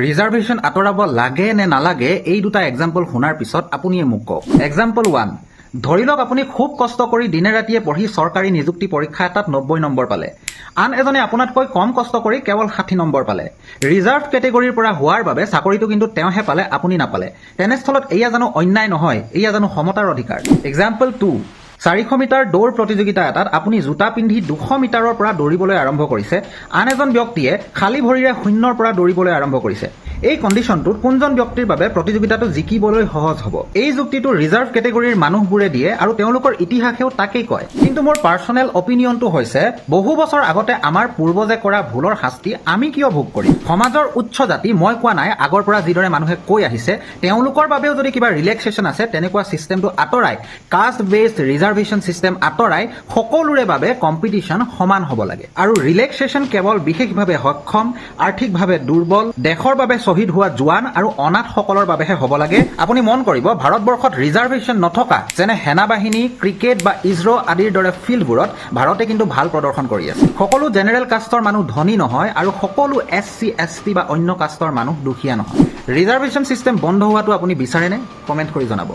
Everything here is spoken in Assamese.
ৰিজাৰ্ভেশ্যন আঁতৰাব লাগে নে নালাগে, এই দুটা এক্সাম্পল শুনাৰ পিছত আপুনিয়ে মোক কওক। এক্সাম্পল 1, ধৰি লওক আপুনি খুব কষ্ট কৰি দিনে ৰাতিয়ে পঢ়ি চৰকাৰী নিযুক্তি পৰীক্ষা এটাত 90 নম্বৰ পালে। আন এজনে আপোনাতকৈ কম কষ্ট কৰি কেৱল 60 নম্বৰ পালে। ৰিজাৰ্ভ কেটেগৰীৰ পৰা হোৱাৰ বাবে চাকৰিটো কিন্তু তেওঁহে পালে, আপুনি নাপালে। তেনেস্থলত এয়া জানো অন্যায় নহয়? এয়া জানো সমতাৰ অধিকাৰ? এক্সাম্পল 2, 400 মিটাৰ দৌৰ প্ৰতিযোগিতা এটাত আপুনি জোতা পিন্ধি 200 মিটাৰৰ পৰা দৌৰিবলৈ আৰম্ভ কৰিছে। আন এজন ব্যক্তিয়ে খালী ভৰিৰে শূন্যৰ পৰা দৌৰিবলৈ আৰম্ভ কৰিছে। এই কণ্ডিশ্যনটোত কোনজন ব্যক্তিৰ বাবে প্ৰতিযোগিতাটো জিকিবলৈ সহজ হ'ব? এই যুক্তিটো ৰিজাৰ্ভ কেটেগৰীৰ মানুহবোৰে দিয়ে আৰু তেওঁলোকৰ ইতিহাসেও তাকেই কয়। কিন্তু মোৰ পাৰ্চনেল অপিনিয়নটো হৈছে, বহু বছৰ আগতে আমাৰ পূৰ্বজে কৰা ভুলৰ শাস্তি আমি কিয় ভোগ কৰিম? সমাজৰ উচ্চ জাতি মই কোৱা নাই, আগৰ পৰা যিদৰে মানুহে কৈ আহিছে, তেওঁলোকৰ বাবেও যদি কিবা ৰিলেক্সেশ্যন আছে, তেনেকুৱা ছিষ্টেমটো আঁতৰাই, কাষ্ট বেছড ৰিজাৰ্ভেশ্যন ছিষ্টেম আঁতৰাই সকলোৰে বাবে কম্পিটিশ্যন সমান হ'ব লাগে। আৰু ৰিলেক্সেশ্যন কেৱল বিশেষভাৱে সক্ষম, আৰ্থিকভাৱে দুৰ্বল, দেশৰ বাবে শ্বহীদ হোৱা জোৱান আৰু অনাথসকলৰ বাবেহে হ'ব লাগে। আপুনি মন কৰিব, ভাৰতবৰ্ষত ৰিজাৰ্ভেশ্যন নথকা, যেনে সেনাবাহিনী, ক্ৰিকেট বা ইছৰ' আদিৰ দৰে ফিল্ডবোৰত ভাৰতে কিন্তু ভাল প্ৰদৰ্শন কৰি আছে। সকলো জেনেৰেল কাষ্টৰ মানুহ ধনী নহয় আৰু সকলো এছ চি, এছ টি বা অন্য কাষ্টৰ মানুহ দুখীয়া নহয়। ৰিজাৰ্ভেশ্যন ছিষ্টেম বন্ধ হোৱাটো আপুনি বিচাৰেনে? কমেণ্ট কৰি জনাব।